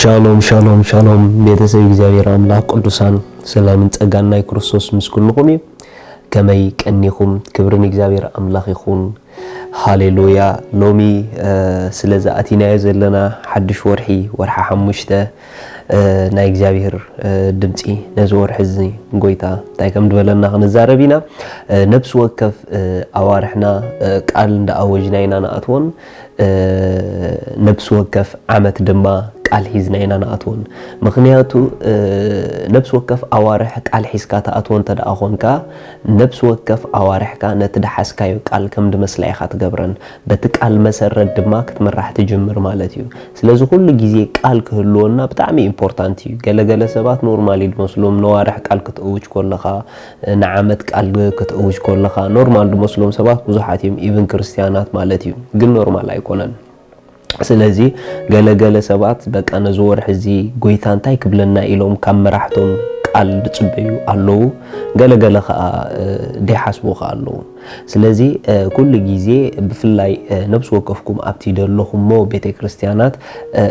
ሻሎም ሻሎም ሻሎም፣ ቤተሰብ እግዚኣብሔር ኣምላኽ ቅዱሳን፣ ሰላምን ጸጋን ናይ ክርስቶስ ምስ ኩልኹም እዩ። ከመይ ቀኒኹም? ክብሪ ንእግዚኣብሔር ኣምላኽ ይኹን። ሃሌሉያ። ሎሚ ስለዚ ኣቲናዮ ዘለና ሓድሽ ወርሒ፣ ወርሒ ሓሙሽተ፣ ናይ እግዚኣብሔር ድምፂ ነዚ ወርሒ እዚ ጎይታ እንታይ ከም ዝበለና ክንዛረብ ኢና። ነብሲ ወከፍ ኣዋርሕና ቃል እንዳ ኣወጅና ኢና ንኣትዎን፣ ነብሲ ወከፍ ዓመት ድማ ቃል ሒዝና ኢና ንኣትዎን። ምኽንያቱ ነብሲ ወከፍ ኣዋርሕ ቃል ሒዝካ ትኣትዎ እንተ ደኣ ኾንካ፣ ነብሲ ወከፍ ኣዋርሕካ ነቲ ደሓስካዮ ቃል ከም ድመስላ ኢኻ ትገብረን። በቲ ቃል መሰረት ድማ ክትምራሕ ትጅምር ማለት እዩ። ስለዚ ኩሉ ግዜ ቃል ክህልወና ብጣዕሚ ኢምፖርታንት እዩ። ገለገለ ሰባት ኖርማል እዩ ድመስሎም፣ ነዋርሕ ቃል ክትእውጅ ከለኻ፣ ንዓመት ቃል ክትእውጅ ከለኻ ኖርማል ድመስሎም ሰባት ብዙሓት እዮም፣ ኢቭን ክርስትያናት ማለት እዩ። ግን ኖርማል ኣይኮነን። ስለዚ ገለገለ ሰባት በቃ ነዚ ወርሒ እዚ ጎይታ እንታይ ክብለና ኢሎም ካብ መራሕቶም ቃል ዝጽበዩ ኣለዉ። ገለገለ ከኣ ደይሓስቡ ከኣ ኣለዉ። ስለዚ ኩሉ ግዜ ብፍላይ ነብሲ ወከፍኩም ኣብቲ ዘለኹሞ ቤተ ክርስትያናት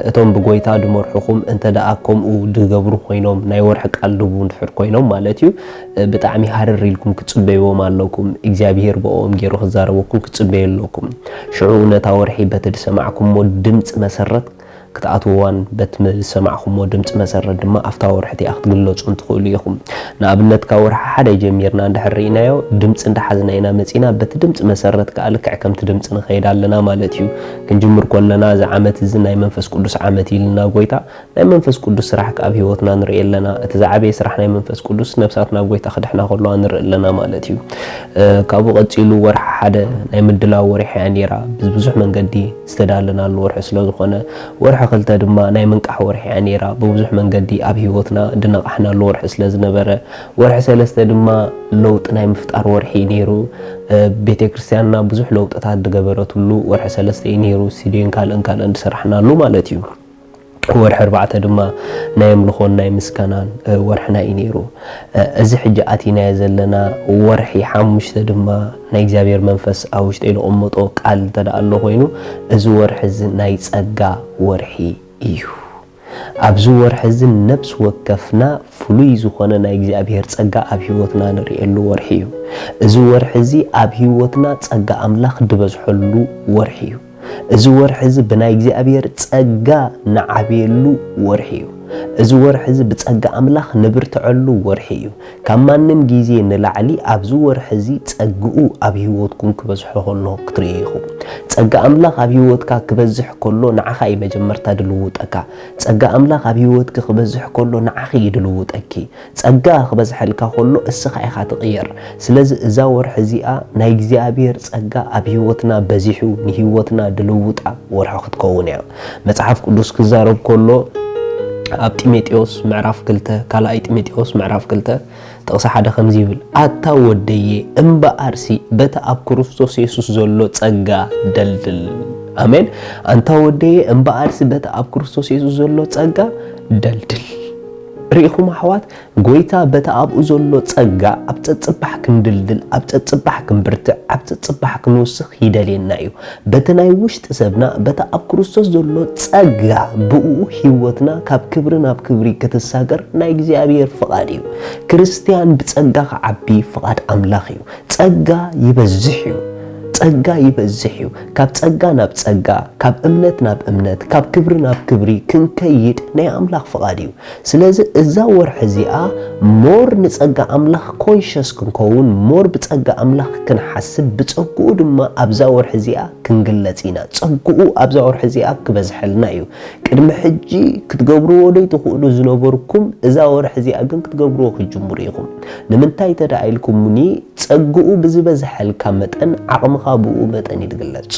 እቶም ብጎይታ ድመርሑኹም እንተ ደኣ ከምኡ ድገብሩ ኮይኖም፣ ናይ ወርሒ ቃል ድህቡ እንድሕር ኮይኖም ማለት እዩ፣ ብጣዕሚ ሃረር ኢልኩም ክትጽበይዎም ኣለኩም። እግዚኣብሄር ብኦም ገይሩ ክዛረበኩም ክትጽበዩ ኣለኩም። ሽዑ ነታ ወርሒ በቲ ዝሰማዕኩሞ ድምጺ መሰረት ክትኣትውዋን በቲ ዝሰማዕኩሞ ድምጺ መሰረት ድማ ኣብታ ወርሒ እቲኣ ክትግለጹን ትኽእሉ ኢኹም። ንኣብነት ካብ ወርሒ ሓደ ጀሚርና እንድሕር ርኢናዮ ድምጺ እንዳሓዝና ኢና መጺና፣ በቲ ድምጺ መሰረት ከኣ ልክዕ ከምቲ ድምጺ ንኸይድ ኣለና ማለት እዩ። ክንጅምር ከለና እዚ ዓመት እዚ ናይ መንፈስ ቅዱስ ዓመት ኢልና ጎይታ ናይ መንፈስ ቅዱስ ስራሕ ከኣ ኣብ ህይወትና ንርኢ ኣለና። እቲ ዝዓበየ ስራሕ ናይ መንፈስ ቅዱስ ነብሳት ናብ ጎይታ ክድሕና ከለዋ ንርኢ ኣለና ማለት እዩ። ካብኡ ቀጺሉ ወርሒ ሓደ ናይ ምድላው ወርሒ እያ ነይራ። ብብዙሕ መንገዲ ዝተዳለናሉ ወርሒ ስለ ዝኾነ፣ ወርሒ ክልተ ድማ ናይ ምንቃሕ ወርሒ እያ ነይራ። ብብዙሕ መንገዲ ኣብ ህይወትና ድነቓሕናሉ ወርሒ ስለ ዝነበረ፣ ወርሒ ሰለስተ ድማ ለውጢ ናይ ምፍጣር ወርሒ እዩ ነይሩ። ቤተ ክርስትያንና ብዙሕ ለውጥታት ዝገበረትሉ ወርሒ ሰለስተ እዩ ነይሩ። ስቱድዮን ካልእን ካልእን ዝሰራሕናሉ ማለት እዩ። ወርሒ ኣርባዕተ ድማ ናይ ኣምልኾን ናይ ምስጋናን ወርሕና እዩ ነይሩ። እዚ ሕጂ ኣቲናዮ ዘለና ወርሒ ሓሙሽተ ድማ ናይ እግዚኣብሔር መንፈስ ኣብ ውሽጠይ ዝቐመጦ ቃል እንተ ደኣ ኣሎ ኮይኑ፣ እዚ ወርሒ እዚ ናይ ጸጋ ወርሒ እዩ። ኣብዚ ወርሒ እዚ ነብሲ ወከፍና ፍሉይ ዝኾነ ናይ እግዚኣብሔር ጸጋ ኣብ ህይወትና ንርእየሉ ወርሒ እዩ። እዚ ወርሒ እዚ ኣብ ህይወትና ጸጋ ኣምላኽ ዝበዝሐሉ ወርሒ እዩ። እዚ ወርሒ እዚ ብናይ እግዚኣብሔር ጸጋ ንዓብየሉ ወርሒ እዩ። እዚ ወርሒ እዚ ብጸጋ ኣምላኽ ንብርትዐሉ ወርሒ እዩ። ካብ ማንም ግዜ ንላዕሊ ኣብዚ ወርሒ እዚ ጸግኡ ኣብ ህይወትኩም ክበዝሖ ከሎ ክትርእዩ ኢኹም። ጸጋ ኣምላኽ ኣብ ህይወትካ ክበዝሕ ከሎ ንዓኻ እዩ መጀመርታ ድልውጠካ። ጸጋ ኣምላኽ ኣብ ህይወትኪ ክበዝሕ ከሎ ንዓኺ እዩ ድልውጠኪ። ጸጋ ክበዝሐልካ ከሎ እስኻ ኢኻ ትቕየር። ስለዚ እዛ ወርሒ እዚኣ ናይ እግዚኣብሔር ጸጋ ኣብ ህይወትና በዚሑ ንህይወትና ድልውጣ ወርሒ ክትከውን እያ። መጽሓፍ ቅዱስ ክዛረብ ከሎ ኣብ ጢሞቴዎስ ምዕራፍ ክልተ፣ ካልኣይ ጢሞቴዎስ ምዕራፍ ክልተ ጥቕሲ ሓደ ከምዚ ይብል፣ ኣታ ወደየ እምበኣርሲ በቲ ኣብ ክርስቶስ የሱስ ዘሎ ጸጋ ደልድል። ኣሜን። ኣንታ ወደየ እምበኣርሲ በቲ ኣብ ክርስቶስ የሱስ ዘሎ ጸጋ ደልድል። ርኢኹም ኣሕዋት፣ ጎይታ በቲ ኣብኡ ዘሎ ጸጋ ኣብ ጸጽባሕ ክንድልድል፣ ኣብ ጸጽባሕ ክንብርትዕ፣ ኣብ ጸጽባሕ ክንውስኽ ይደልየና እዩ። በቲ ናይ ውሽጢ ሰብና፣ በቲ ኣብ ክርስቶስ ዘሎ ጸጋ ብእኡ ህይወትና ካብ ክብሪ ናብ ክብሪ ክትሳገር ናይ እግዚኣብሔር ፍቓድ እዩ። ክርስትያን ብጸጋ ክዓቢ ፍቓድ ኣምላኽ እዩ። ጸጋ ይበዝሕ እዩ። ጸጋ ይበዝሕ እዩ። ካብ ጸጋ ናብ ጸጋ፣ ካብ እምነት ናብ እምነት፣ ካብ ክብሪ ናብ ክብሪ ክንከይድ ናይ ኣምላኽ ፍቓድ እዩ። ስለዚ እዛ ወርሒ እዚኣ ሞር ንጸጋ ኣምላኽ ኮንሸስ ክንከውን፣ ሞር ብጸጋ ኣምላኽ ክንሓስብ፣ ብጸግኡ ድማ ኣብዛ ወርሒ እዚኣ ክንግለጽ ኢና። ጸግኡ ኣብዛ ወርሒ እዚኣ ክበዝሐልና እዩ። ቅድሚ ሕጂ ክትገብርዎ ዘይትኽእሉ ዝነበርኩም፣ እዛ ወርሒ እዚኣ ግን ክትገብርዎ ክትጅምሩ ኢኹም። ንምንታይ እንተ ደኣ ኢልኩምኒ፣ ጸግኡ ብዝበዝሐልካ መጠን ዓቕምኻ ብኡ መጠን እዩ ዝግለጽ።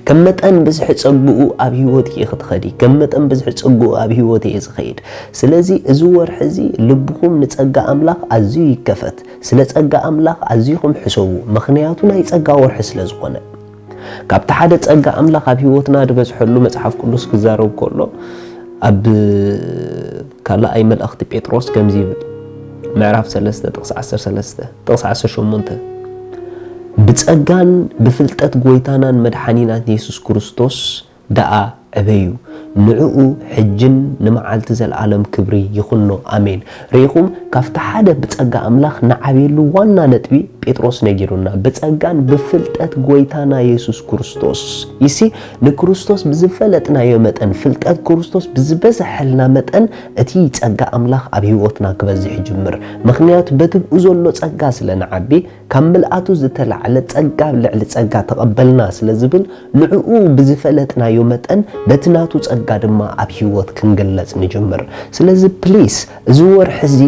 ከም መጠን ብዝሒ ጸግኡ ኣብ ህይወትኪ ክትኸዲ፣ ከም መጠን ብዝሒ ጸግኡ ኣብ ህይወት እየ ዝኸይድ። ስለዚ እዚ ወርሒ እዚ ልብኹም ንጸጋ ኣምላኽ ኣዝዩ ይከፈት። ስለ ጸጋ ኣምላኽ ኣዚኹም ሕሰቡ፣ ምኽንያቱ ናይ ጸጋ ወርሒ ስለ ዝኾነ። ካብቲ ሓደ ጸጋ ኣምላኽ ኣብ ህይወትና ዝበዝሐሉ መጽሓፍ ቅዱስ ክዛረብ ከሎ፣ ኣብ ካልኣይ መልእኽቲ ጴጥሮስ ከምዚ ይብል፣ ምዕራፍ ሰለስተ ጥቕሲ ዓሰርተ ሰለስተ፣ ጥቕሲ ዓሰርተ ሸሞንተ፣ "ብጸጋን ብፍልጠት ጐይታናን መድሓኒናን የሱስ ክርስቶስ ደኣ ዕበዩ፣ ንዕኡ ሕጅን ንመዓልቲ ዘለኣለም ክብሪ ይኹኖ። ኣሜን። ርኢኹም፣ ካብቲ ሓደ ብጸጋ ኣምላኽ ንዓብየሉ ዋና ነጥቢ ጴጥሮስ ነጊሩና፣ ብጸጋን ብፍልጠት ጎይታና የሱስ ክርስቶስ። ይሲ፣ ንክርስቶስ ብዝፈለጥናዮ መጠን፣ ፍልጠት ክርስቶስ ብዝበዝሐልና መጠን፣ እቲ ጸጋ ኣምላኽ ኣብ ህይወትና ክበዝሕ ይጅምር። ምኽንያቱ በቲ ብኡ ዘሎ ጸጋ ስለ ንዓቢ፣ ካብ ምልኣቱ ዝተላዕለ ጸጋ ኣብ ልዕሊ ጸጋ ተቐበልና ስለ ዝብል፣ ንዕኡ ብዝፈለጥናዮ መጠን በቲ ናቱ ጸጋ ድማ ኣብ ህይወት ክንግለጽ ንጅምር። ስለዚ ፕሊስ፣ እዚ ወርሒ እዚ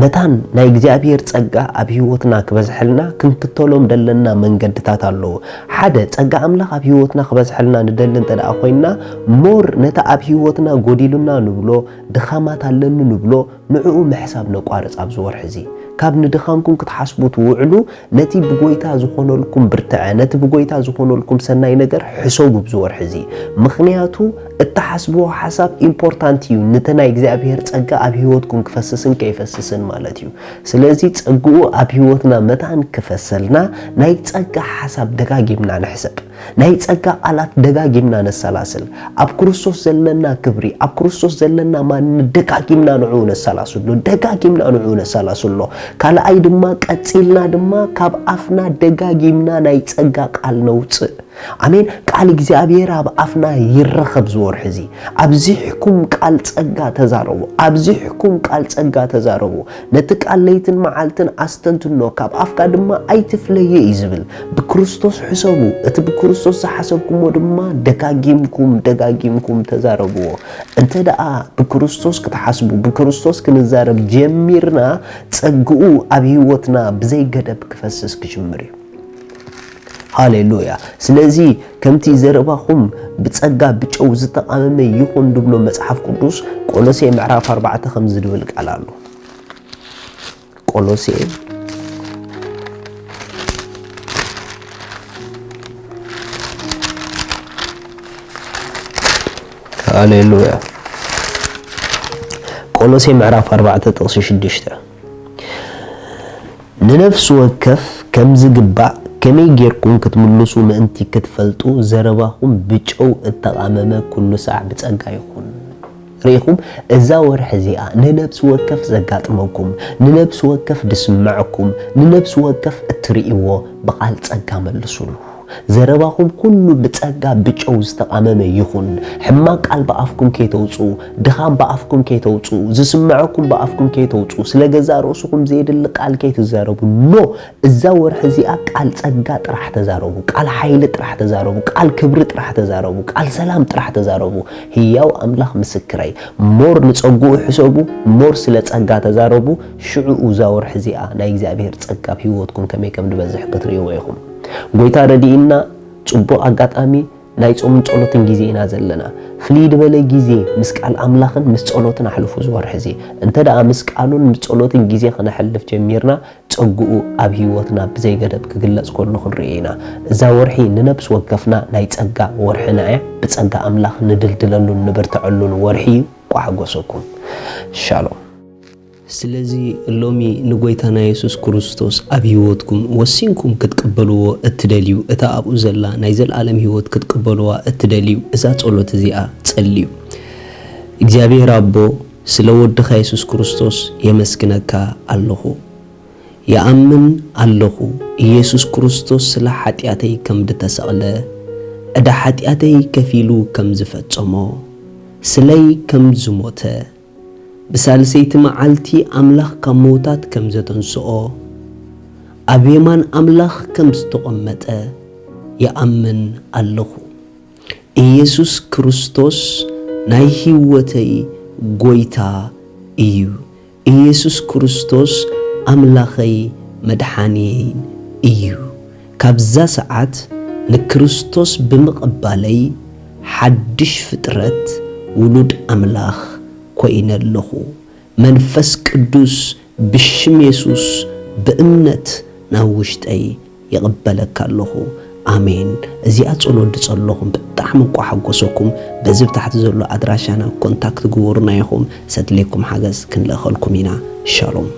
መታን ናይ እግዚኣብሔር ጸጋ ኣብ ህይወትና ክበዝሐልና ክንክተሎም ደለና መንገድታት ኣለዉ። ሓደ፣ ጸጋ ኣምላኽ ኣብ ህይወትና ክበዝሐልና ንደሊ እንተ ደኣ ኮይንና፣ ሞር ነቲ ኣብ ህይወትና ጎዲሉና ንብሎ፣ ድኻማት ኣለኒ ንብሎ፣ ንዕኡ ምሕሳብ ነቋርጽ ኣብዚ ወርሒ እዚ። ካብ ንድኻምኩም ክትሓስቡ ትውዕሉ፣ ነቲ ብጎይታ ዝኾነልኩም ብርትዐ፣ ነቲ ብጎይታ ዝኾነልኩም ሰናይ ነገር ሕሰቡ ኣብዚ ወርሒ እዚ። ምኽንያቱ እትሓስብዎ ሓሳብ ኢምፖርታንት እዩ፣ ነቲ ናይ እግዚኣብሔር ጸጋ ኣብ ህይወትኩም ክፈስስን ከይፈስስን ማለት እዩ። ስለዚ ጸግኡ ኣብ ህይወትና መታን ክፈሰልና፣ ናይ ጸጋ ሓሳብ ደጋጊምና ንሕሰብ። ናይ ጸጋ ቃላት ደጋጊምና ነሰላስል። ኣብ ክርስቶስ ዘለና ክብሪ፣ ኣብ ክርስቶስ ዘለና ማንነት ደጋጊምና ንዕኡ ነሰላስሎ፣ ደጋጊምና ንዕኡ ነሰላስሎ። ካልኣይ ድማ፣ ቀጺልና ድማ ካብ ኣፍና ደጋጊምና ናይ ጸጋ ቃል ነውጽእ። ኣሜን። ቃል እግዚኣብሔር ኣብ ኣፍና ይረኸብ ዝወርሒ እዚ። ኣብዚሕኩም ቃል ጸጋ ተዛረቡ፣ ኣብዚሕኩም ቃል ጸጋ ተዛረቡ። ነቲ ቃል ለይትን መዓልትን ኣስተንትኖ፣ ካብ ኣፍካ ድማ ኣይትፍለዮ እዩ ዝብል። ብክርስቶስ ሕሰቡ፣ እቲ ብክርስቶስ ዝሓሰብኩሞ ድማ ደጋጊምኩም፣ ደጋጊምኩም ተዛረብዎ። እንተ ደኣ ብክርስቶስ ክትሓስቡ፣ ብክርስቶስ ክንዛረብ ጀሚርና፣ ጸግኡ ኣብ ህይወትና ብዘይ ገደብ ክፈስስ ክጅምር እዩ። ሃሌሉያ። ስለዚ ከምቲ ዘረባኹም ብጸጋ ብጨው ዝተቓመመ ይኹን ድብሎ መጽሓፍ ቅዱስ፣ ቆሎሴ ምዕራፍ ኣርባዕተ ከምዚ ድብል ቃል ኣሎ። ቆሎሴ ሃሌሉያ። ቆሎሴ ምዕራፍ ኣርባዕተ ጥቕሲ ሽዱሽተ፣ ንነፍሲ ወከፍ ከም ዝግባእ ከመይ ጌርኩም ክትምልሱ ምእንቲ ክትፈልጡ፣ ዘረባኹም ብጨው እተቓመመ ኩሉ ሳዕ ብጸጋ ይኹን። ርኢኹም፣ እዛ ወርሒ እዚኣ ንነፍሲ ወከፍ ዘጋጥመኩም፣ ንነፍሲ ወከፍ ዝስምዐኩም፣ ንነፍሲ ወከፍ እትርእይዎ ብቓል ጸጋ መልሱሉ። ዘረባኹም ኩሉ ብጸጋ ብጨው ዝተቓመመ ይኹን። ሕማቕ ቃል ብኣፍኩም ከይተውጽኡ፣ ድኻም ብኣፍኩም ከይተውጽኡ፣ ዝስምዐኩም ብኣፍኩም ከይተውጽኡ፣ ስለ ገዛእ ርእስኹም ዘየድሊ ቃል ከይትዛረቡ። ኖ፣ እዛ ወርሒ እዚኣ ቃል ጸጋ ጥራሕ ተዛረቡ፣ ቃል ሓይሊ ጥራሕ ተዛረቡ፣ ቃል ክብሪ ጥራሕ ተዛረቡ፣ ቃል ሰላም ጥራሕ ተዛረቡ። ህያው ኣምላኽ ምስክረይ፣ ሞር ንጸግኡ ሕሰቡ፣ ሞር ስለ ጸጋ ተዛረቡ። ሽዑ እዛ ወርሒ እዚኣ ናይ እግዚኣብሔር ጸጋ ኣብ ህይወትኩም ከመይ ከም ዝበዝሕ ክትርእይዎ ኢኹም። ጎይታ ረድኢና፣ ጽቡቕ ኣጋጣሚ ናይ ጾምን ጸሎትን ግዜ ኢና ዘለና። ፍልይ ዝበለ ግዜ ምስ ቃል ኣምላኽን ምስ ጸሎትን ኣሕልፉ እዚ ወርሒ እዚ። እንተ ደኣ ምስ ቃሉን ምስ ጸሎትን ግዜ ከነሕልፍ ጀሚርና፣ ጸግኡ ኣብ ህይወትና ብዘይ ገደብ ክግለጽ ከሎ ክንርእዮ ኢና። እዛ ወርሒ ንነብሲ ወከፍና ናይ ጸጋ ወርሕና እያ። ብጸጋ ኣምላኽ ንድልድለሉን ንብርትዐሉን ወርሒ እዩ። ቋሕጎሰኩም። ሻሎም። ስለዚ ሎሚ ንጎይታና የሱስ ክርስቶስ ኣብ ህይወትኩም ወሲንኩም ክትቅበልዎ እትደልዩ፣ እታ ኣብኡ ዘላ ናይ ዘለኣለም ህይወት ክትቅበልዋ እትደልዩ፣ እዛ ጸሎት እዚኣ ጸልዩ። እግዚኣብሔር ኣቦ፣ ስለ ወድኻ የሱስ ክርስቶስ የመስግነካ ኣለኹ። ይኣምን ኣለኹ፣ ኢየሱስ ክርስቶስ ስለ ሓጢኣተይ ከም ዝተሰቕለ፣ ዕዳ ሓጢኣተይ ከፊሉ ከም ዝፈጸሞ፣ ስለይ ከም ዝሞተ፣ ብሳልሰይቲ መዓልቲ ኣምላኽ ካብ ምዉታት ከም ዘተንስኦ፣ ኣብ የማን ኣምላኽ ከም ዝተቐመጠ ይኣምን ኣለኹ። ኢየሱስ ክርስቶስ ናይ ህይወተይ ጎይታ እዩ። ኢየሱስ ክርስቶስ ኣምላኸይ መድሓንየይን እዩ። ካብዛ ሰዓት ንክርስቶስ ብምቕባለይ ሓድሽ ፍጥረት ውሉድ ኣምላኽ ኮይነ ኣለኹ። መንፈስ ቅዱስ ብሽም የሱስ ብእምነት ናብ ውሽጠይ ይቕበለካ ኣለኹ። ኣሜን። እዚኣ ጸሎት ዝጸለኹም ብጣዕሚ እንቋ ሓጎሰኩም። በዚ ብታሕቲ ዘሎ ኣድራሻና ኮንታክት ግበሩና ኢኹም። ዘድልየኩም ሓገዝ ክንልእኸልኩም ኢና። ሻሎም።